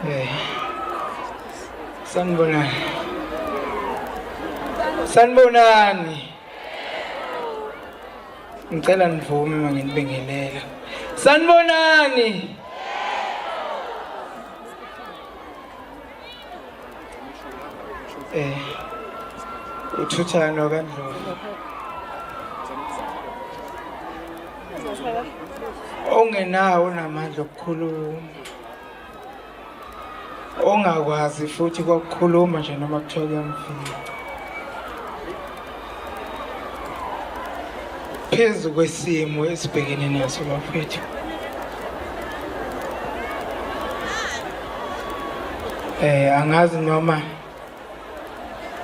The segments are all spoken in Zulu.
Eh. Sanibonani. Sanibonani. Ngicela nivume uma nginibingelela. Sanibonani. Eh. Uthuthano kaNdlovu. Ongenawo namandla okukhuluma. Ongakwazi futhi kwakukhuluma nje noma kuthiwa kuyamfika. Phezu kwesimo esibhekene naso bafethu. Eh angazi noma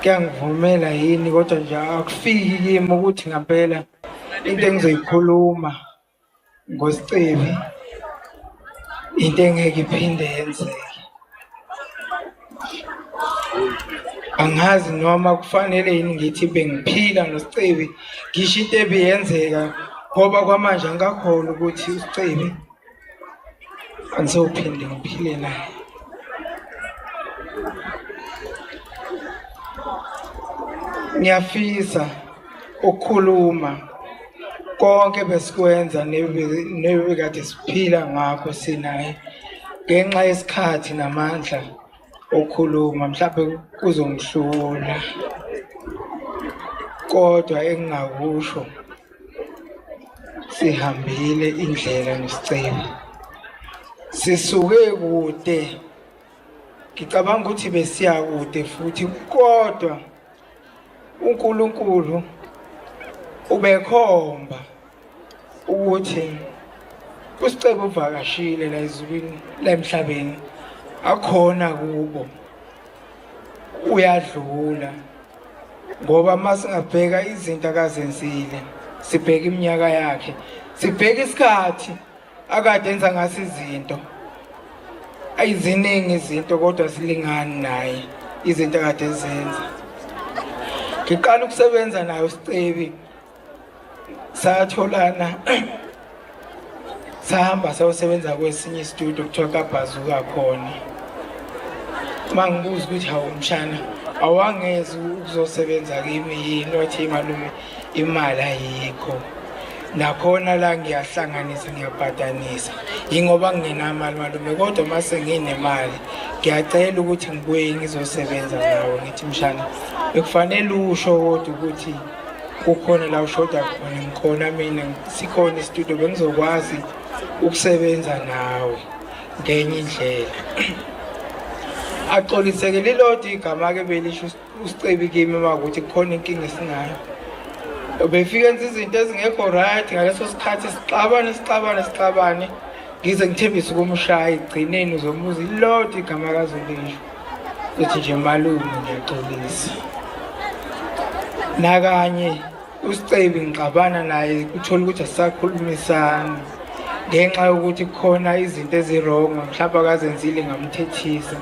kuyangivumela yini kodwa nje akufiki kimi ukuthi ngampela into engizoyikhuluma ngoSicebi into engeke iphinde yenzeke. Angazi noma kufanele yini ngithi bengiphila noSicebi ngisho into ebiyenzeka ngoba kwamanje angikakholwa ukuthi uSicebi angisophinde ngiphile naye. Ngiyafisa ukukhuluma konke besikwenza nebekade siphila ngakho sinaye ngenxa yesikhathi namandla okukhuluma mhlawumbe kuzongihlula kodwa engingakusho sihambile indlela nesicelo sisuke kude ngicabanga ukuthi besiya kude futhi kodwa uNkulunkulu ubekhomba ukuthi uSicebo uvakashile la ezulwini la emhlabeni akhona kubo uyadlula ngoba uma singabheka izinto akazenzile sibheka iminyaka yakhe sibheka isikhathi akade enza ngaso izinto ayiziningi izinto kodwa zilingani naye izinto akade ezenza ngiqala ukusebenza naye uSicebi satholana sahamba sayosebenza kwesinye istudio kuthiwa kabhazuka khona uma ngibuza ukuthi hawu mshana awangezi ukuzosebenza kimi yini wathi malume imali ayikho nakhona la ngiyahlanganisa ngiyabhadanisa yingoba ngingenamali malume kodwa uma senginemali ngiyacela ukuthi ngibuye ngizosebenza nawe ngithi mshana bekufanele usho kodwa ukuthi kukhona la ushoda khona ngikhona mina sikhona istudio bengizokwazi ukusebenza nawe ngenye indlela axoliseke lilodwa igama-ke belisho uSicebi kimi uma ukuthi kukhona inkinga esinayo ubefika enza izinto ezingekho right ngaleso sikhathi sixabane sixabane sixabane ngize ngithembise ukumshaya egcineni uzomuza ilodwa igama kazolisho ukuthi nje malume ngiyaxolisa nakanye uSicebi ngixabana naye uthola ukuthi asisakhulumisani ngenxa yokuthi kukhona izinto ezirongo mhlawumbe akazenzile ngamthethisa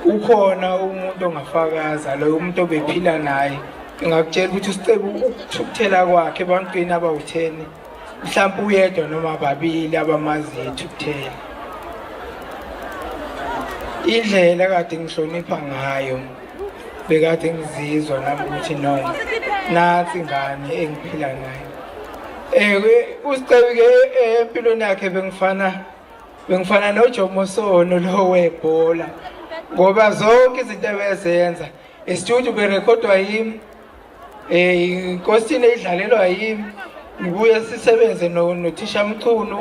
ukhona umuntu ongafakaza loyo umuntu obephila naye ngingakutshela ukuthi uSicebi ukuthukuthela kwakhe ebantwini abawu-10 mhlawumbe uyedwa noma babili abamaziyo ethukuthela indlela kade ngihlonipha ngayo bekade ngizizwa nami ukuthi no nansi ingane engiphila nayo eh uSicebi ke empilweni yakhe bengifana bengifana noJomo Sono lo webhola ngoba zonke izinto ebezenza estudio berekhodwa yimi Eh inkosini idlalelwa yimi ngibuye sisebenze nothisha Mchunu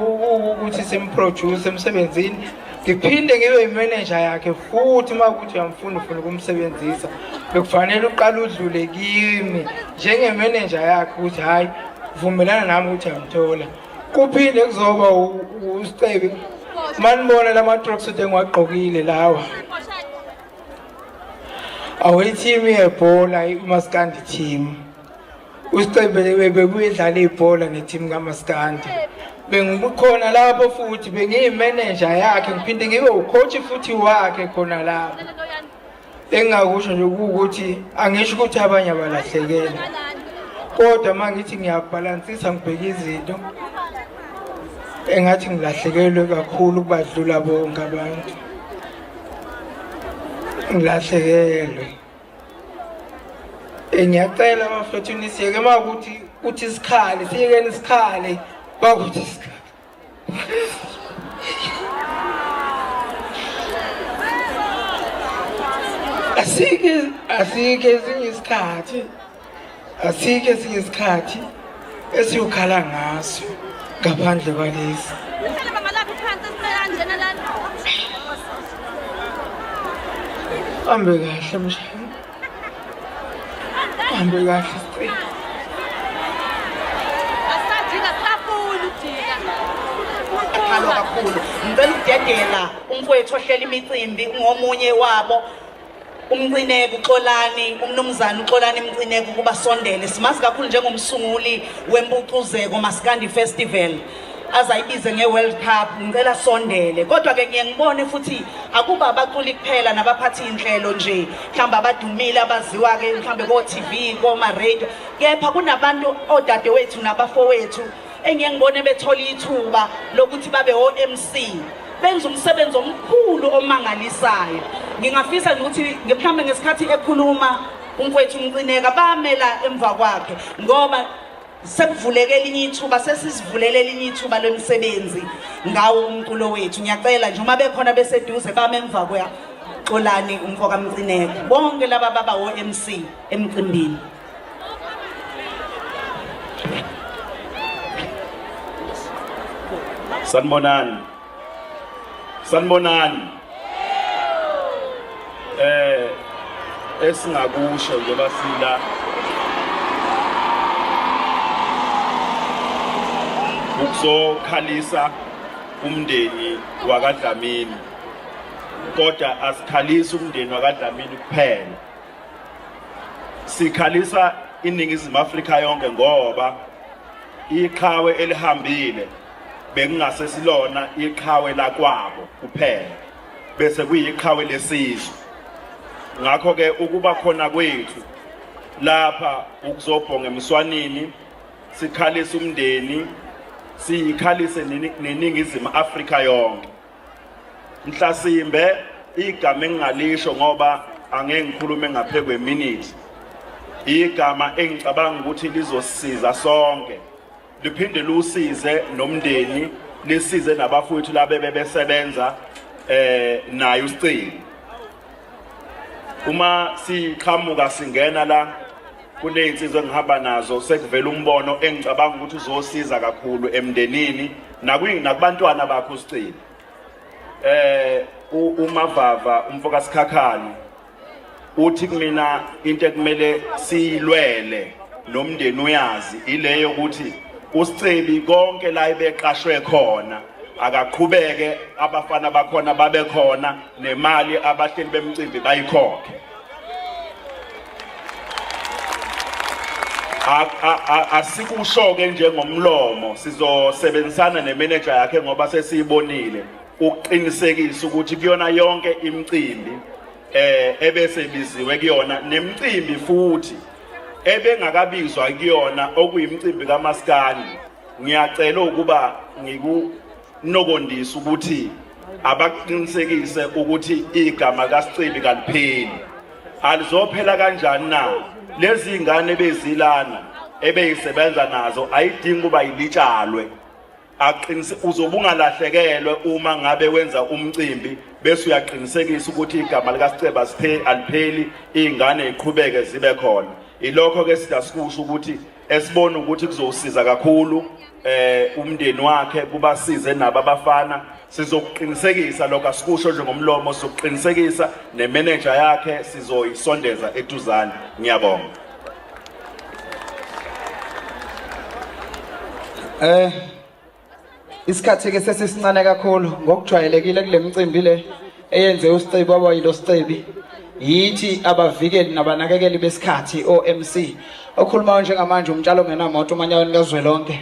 ukuthi simproduce emsebenzini ngiphinde ngibe imanager yakhe futhi uma ukuthi uyamfuna ufuna ukumsebenzisa bekufanele uqale udlule kimi njengemanager yakhe ukuthi hhayi vumelana nami ukuthi uyamthola kuphinde kuzoba uSicebi manibona lama tracksuit engiwagqokile lawa Awuyithimu yebhola umaskandi team. Usicebele bebuye edlala ibhola neteam kaMaskandi. Bengikhona lapho futhi bengiyimanager yakhe ngiphinde ngibe ucoach futhi wakhe khona lapho. Engingakusho nje ukuthi angisho ukuthi abanye abalahlekela. Kodwa uma ngithi ngiyabhalansisa ngibheka izinto engathi ngilahlekelwe kakhulu kubadlula bonke abantu. Ngilahlekelwe. Ngiyacela bafethu nisiyeke uma ukuthi uthi isikhali siyekeni isikhali bakuthi isikhali. Asike asike esinye isikhathi asike esinye isikhathi esiyokhala ngaso ngaphandle kwalesi. Hambe kahle mshana. Hambe kahle Sicelo. Asajika safuni ujika. Khalo kakhulu. Ngicela ukudedela umfowethu ohlela imicimbi ungomunye wabo umcineke uXolani umnumzane uXolani Mcineke ukuba sondele simazi kakhulu njengomsunguli wempucuzeko Maskandi Festival azayibize nge-World Cup ngicela sondele kodwa ke ngiye ngibone futhi akuba abaculi kuphela nabaphathi inhlelo nje mhlawumbe abadumile abaziwa ke mhlawumbe ko-TV koma-radio kepha kunabantu odadewethu nabafowethu engiye ngibone bethola ithuba lokuthi babe o-MC benza umsebenzi omkhulu omangalisayo ngingafisa nje ukuthi mhlawumbe ngesikhathi ekhuluma umfowethu uMcineka bamela emva kwakhe ngoba sekuvuleke elinye ithuba sesizivulele elinye ithuba lemisebenzi ngawo umculo wethu ngiyacela nje uma bekhona beseduze bame emva kwa Xolani umfo kaMcineka bonke laba baba o-MC emcimbini. Sanibonani. Sanibonani. Eh esingakusho njengoba sila ukuzokhalisa umndeni wakaDlamini kodwa asikhalisi umndeni wakaDlamini kuphela sikhalisa iningizimu Afrika yonke ngoba iqhawe elihambile bekungase silona iqhawe lakwabo kuphela bese kuyiqhawe lesizwe ngakho ke ukuba khona kwethu lapha ukuzobhonga emswanini sikhalise umndeni siyikhalise neningizimu Afrika yonke Mhlasimbe igama engingalisho ngoba angeke ngikhulume ngaphe kweminute igama engicabanga ukuthi lizosiza sonke liphinde lusize nomndeni lisize nabafowethu labe bebesebenza eh naye uSicebi uma siqhamuka singena la kunezinsizwa engihamba nazo sekuvela umbono engicabanga ukuthi uzosiza kakhulu emndenini nakubantwana bakho uSicebi eh uMavava umfoka Sikhakhane uthi kumina into ekumele siyilwele nomndeni uyazi ileyo ukuthi uSicebi konke la ebeqashwe khona akaqhubeke abafana bakhona babe khona nemali abahleli bemcimbi bayikhokhe asikusho ke njengomlomo sizosebenzisana nemanager yakhe ngoba sesiyibonile ukuqinisekisa ukuthi kuyona yonke imicimbi eh ebese ibiziwe kuyona nemicimbi futhi ebengakabizwa kuyona okuyimicimbi kaMaskandi ngiyacela ukuba ngikunokondisa ukuthi abakuqinisekise ukuthi igama kaSicebi kalipheli alizophela kanjani na lezi ngane bezilana ebeyisebenza nazo ayidingi ukuba ilitshalwe aqinise uzobe ungalahlekelwe uma ngabe wenza umcimbi bese uyaqinisekisa ukuthi igama likaSiceba siphe alipheli izingane iqhubeke zibe khona ilokho ke sidasikusho ukuthi esibona ukuthi kuzowusiza kakhulu eh umndeni wakhe kubasize nabo abafana sizokuqinisekisa lokho asikusho nje ngomlomo sizokuqinisekisa nemanager yakhe sizoyisondeza eduzane ngiyabonga Eh isikhathi ke sesisincane kakhulu ngokujwayelekile kule micimbi le eyenze uSicebi waba yilo Sicebi yithi abavikeli nabanakekeli besikhathi oMC okhulumayo njengamanje umtshalo ongenamoto umanyaweni kazwelonke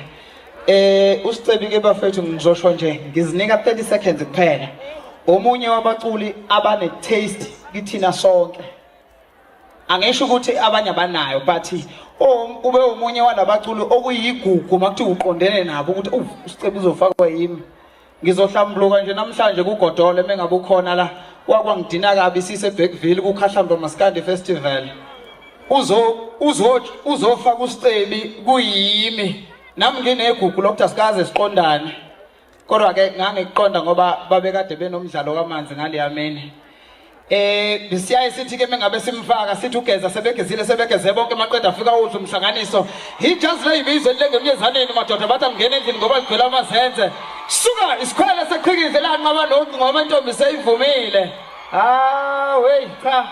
eh uSicebi ke bafethu ngizosho nje ngizinika 30 seconds kuphela omunye wabaculi abane taste kithina sonke angisho ukuthi abanye abanayo but ube omunye walabaculi okuyigugu makuthiwa uqondene nabo ukuthi uSicebi uzofakwa yimi ngizohlambuluka nje namhlanje kugodole mengabe ukhona la Wakwangidina kabi sise Bergville kuKhahlamba Maskandi Festival. Uzo uzo uzofaka uSicebi kuyimi. Nami nginegugu lokuthi asikaze siqondane. Kodwa ke ngangikuqonda ngoba babekade benomdlalo kamanzi ngaleya mini. Eh siyaye sithi ke mengabe simfaka sithi ugeza sebegezile sebegeze bonke maqeda afika udla umhlanganiso. Ijazi leyibizo lengemnyezaneni madoda bathi angene endlini ngoba ligcwele amazenze. Suka isikhwele seqhikize lanqaba nocu ngoba intombi seyivumile. Ah wey cha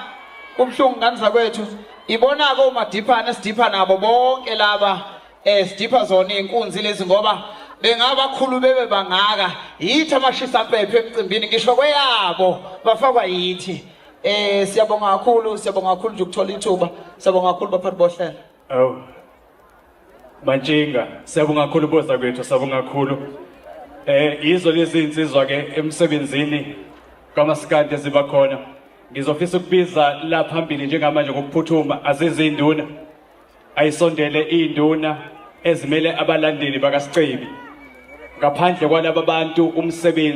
kubuhlungu ngane zakwethu. Ibona ke omadiphane esidipha nabo bonke laba eh sidipha zona izinkunzi lezi ngoba bengabakhulu bebe bangaka yithi amashisa mpephe emcimbini ngisho kweyabo bafakwa yithi eh siyabonga kakhulu siyabonga kakhulu nje ukuthola ithuba siyabonga kakhulu baphathi bohlelo. Awu Mantshinga siyabonga kakhulu boza kwethu siyabonga kakhulu. Eh yizo lezi insizwa ke emsebenzini kaMasikandi eziba khona. Ngizofisa ukubiza la phambili njengamanje ngokuphuthuma azizinduna. Ayisondele induna ezimele abalandeli bakaSicebi. Ngaphandle kwalaba bantu umsebenzi